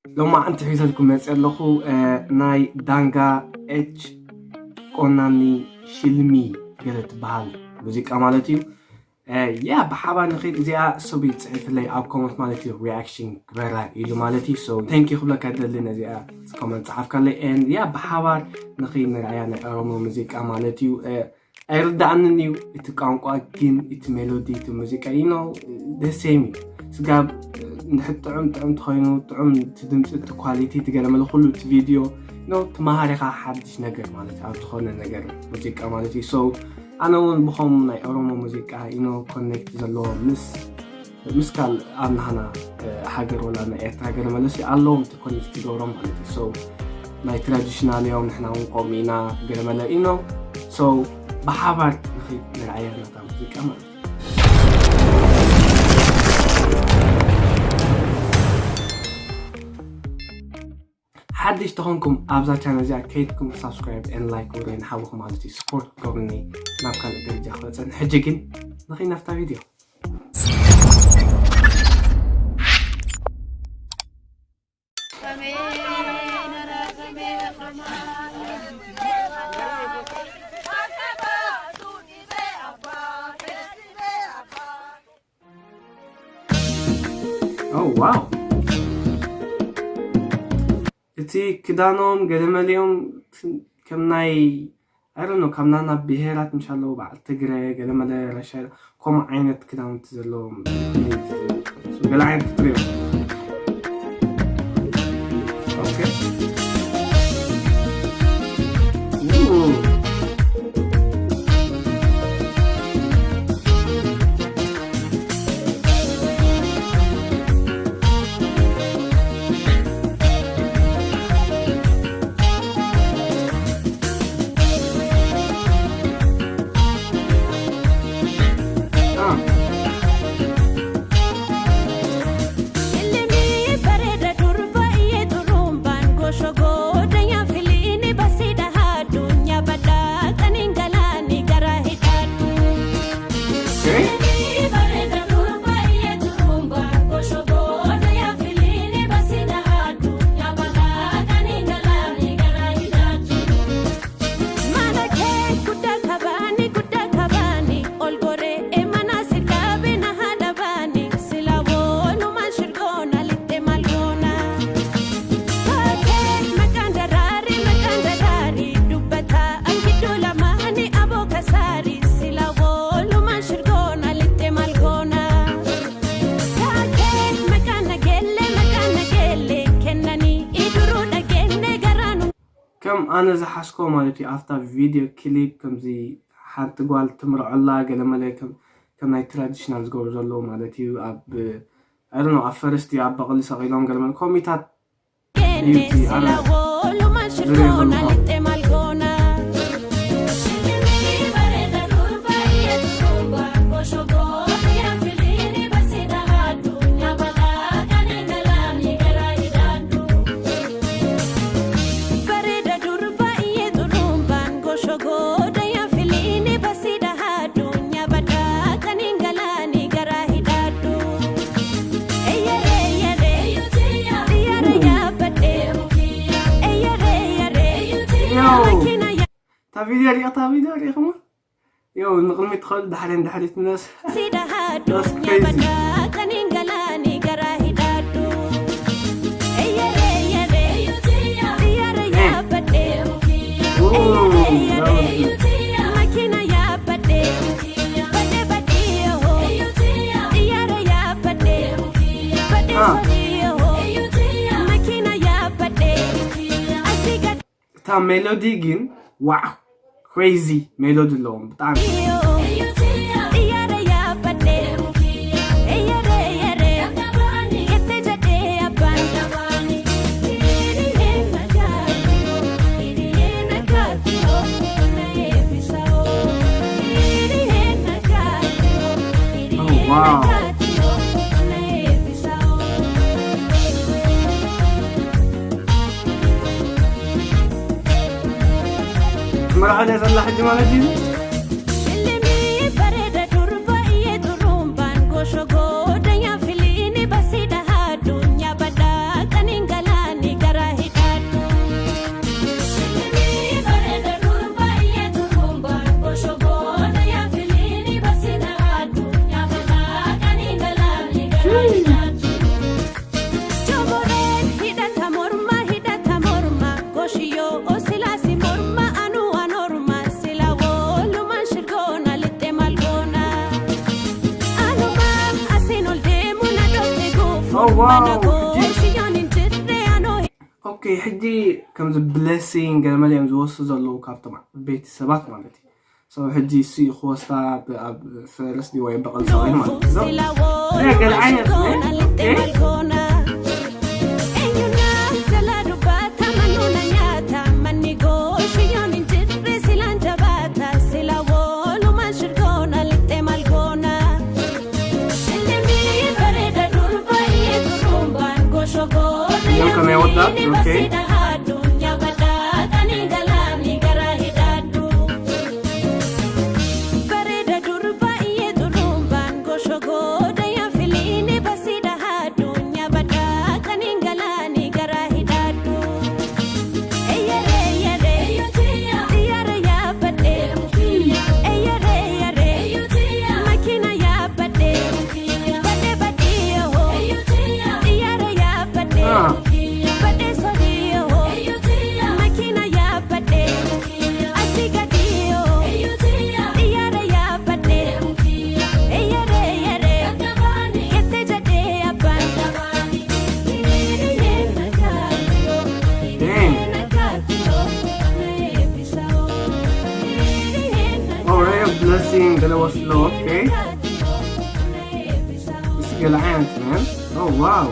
ሎማዓንቲ ሒዘልኩም መፅእ ኣለኹ። ናይ ዳንጋ ኤች ቆናኒ ሽልሚ ገለ ትበሃል ሙዚቃ ማለት እዩ። ያ ብሓባር ንኽድ እዚኣ ሰብ ይፅሕፍለይ ኣብ ኮመንት ማለት እዩ። ሪያክሽን ግበራ ኢሉ ማለት እዩ። So thank you ክብለካ ደሊ ነዚኣ ኮመንት ፀሓፍካለይ። And ያ ብሓባር ንኽድ ንርኣያ ናይ ኦሮሞ ሙዚቃ ማለት እዩ። ኣይርዳእንን እዩ እቲ ቋንቋ፣ ግን እቲ ሜሎዲ እቲ ሙዚቃ you know the same እዩ። ስጋብ ንድሕር ጥዑም ጥዑም ተኾይኑ ጥዑም እቲ ድምፂ እቲ ኳሊቲ እቲ ገለመለ ኩሉ እቲ ቪድዮ no ትመሃሪኻ ሓድሽ ነገር ማለት ኣብ ዝኾነ ነገር ሙዚቃ ማለት እዩ። So ኣነ እውን ብኸም ናይ ኦሮሞ ሙዚቃ you know ኮኔክት ዘለዎ ምስ ምስ ካል ኣብ ናህና ሃገር ወላ ናይ ኤርትራ ገለመለ ኣለዎም እቲ ኮኔክት ትገብሮም ማለት እዩ። So ናይ ትራዲሽናል እዮም፣ ንሕና እውን ከምኡ ኢና ገለመለ you know። So ብሓባር ንኽድ ንርኣያ ናታ ሙዚቃ ማለት እዩ። ሓድሽ ተኾንኩም ኣብዛ ቻነል እዚኣ ከይድኩም ሳብስክራይብ and ላይክ ወረ ንሓውኹም ማለት እዩ። ስፖርት ገብርኒ ናብ ካልእ ደረጃ ክበፅን። ሕጂ ግን ንኽድ ናብታ ቪድዮ። Oh wow። እቲ ክዳኖም ገለመሊኦም ከም ናይ ኣረኖ ካብ ናና ብሄራት ምሻለው በዓል ትግረ ገለመለ ረሻ ከምኡ ዓይነት ክዳውንቲ ዘለዎም ገለ ዓይነት ክትሪኦ። ኦኬ። ከም ኣነ ዝሓስኮ ማለት እዩ ኣብታ ቪድዮ ክሊፕ ከምዚ ሓንቲ ጓል ትምርዖላ ገለመለ ከም ከም ናይ ትራዲሽናል ዝገብሩ ዘለዉ ማለት እዩ ኣብ ኣይ ዶንት ኖ ኣብ ፈረስቲ ኣብ በቕሊ ሰቒሎም ገለመለ ኮሚታት እዩ እቲ ኣነ ዝሪኦ ዘለኹ። እታ ቪድዮ ሪኢኻ እታ ቪድዮ ሪኢኽሞ? ያው ንቕድሚት ትኸዱ ድሓር ንድሕሪት ምለስ። That's crazy። እታ ሜሎዲ ግን ዋው ክሬዚ ሜሎዲ ኣለዎም ብጣዕሚ። ትምርዓው እያ ዘላ ሕጂ ማለት እዩ። Wow, ሕጂ okay፣ ሕጂ ከምዚ blessing ገለ መለ እዮም ዝወስዱ ዘለዉ ካብቶም ቤተሰባት ማለት እዩ። So ሕጂ እሱ እዩ ክወስዳ ብ-፣ ኣብ ፈረስ ድዩ ወይ በቕሊ ሰብኣይ ማለት እዩ። So፣ ገለ ዓይነት Blessing ገለ ወስሎ። Okay፣ እስ ገለ ዓይነት man። Oh wow።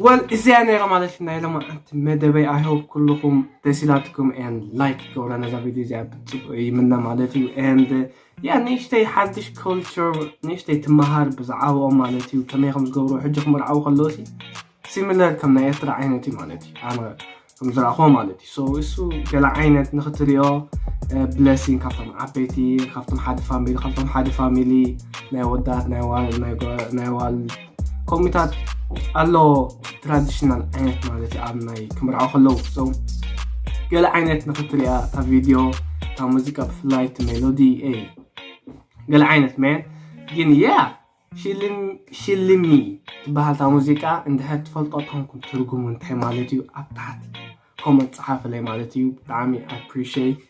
Well፣ እዚኣ ነይራ ማለት እዩ ናይ ሎማዓንቲ መደበይ። I hope ኩልኹም ደስ ኢላትኩም and like ገብረ ነዛ ቪድዮ እዚኣ ብፅቡቅ ይምነ ማለት እዩ። And ያ ንእሽተይ ሓድሽ culture ንእሽተይ ትመሃር ብዛዕባኦም ማለት እዩ። ከመይ ከም ዝገብሩ ሕጂ ክምርዓው ከለውሲ similar ከም ናይ ኤርትራ ዓይነት እዩ ማለት እዩ። ኣነ ከም ዝረእኹዎ ማለት እዩ። So እሱ ገለ ዓይነት ንክትሪኦ blessing ካብቶም ዓበይቲ፣ ካብቶም ሓደ family፣ ካብቶም ሓደ family ናይ ወዳት ናይ ዋል ናይ ጓ-፣ ናይ ዋል ኮሚታት ኣሎ። Traditional ዓይነት ማለት እዩ ኣብ ናይ ክምርዓው ከለዉ። So ገለ ዓይነት ንክትሪኣ እታ ቪድዮ እታ ሙዚቃ ብፍላይ እቲ melody ገለ ዓይነት man። ግን yeah ሽልሚ ትበሃል እታ ሙዚቃ እንድሕር ትፈልጦ ተኾንኩም ትርጉሙ እንታይ ማለት እዩ ኣብ ታሕቲ comment ጸሓፍለይ ማለት እዩ። ብጣዕሚ appreciate።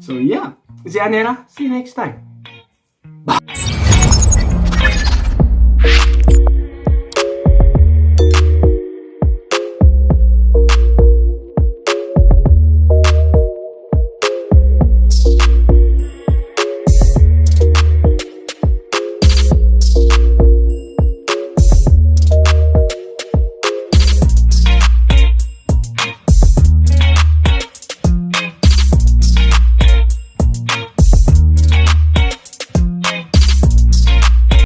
So yeah እዚኣ ነይራ። See you next time።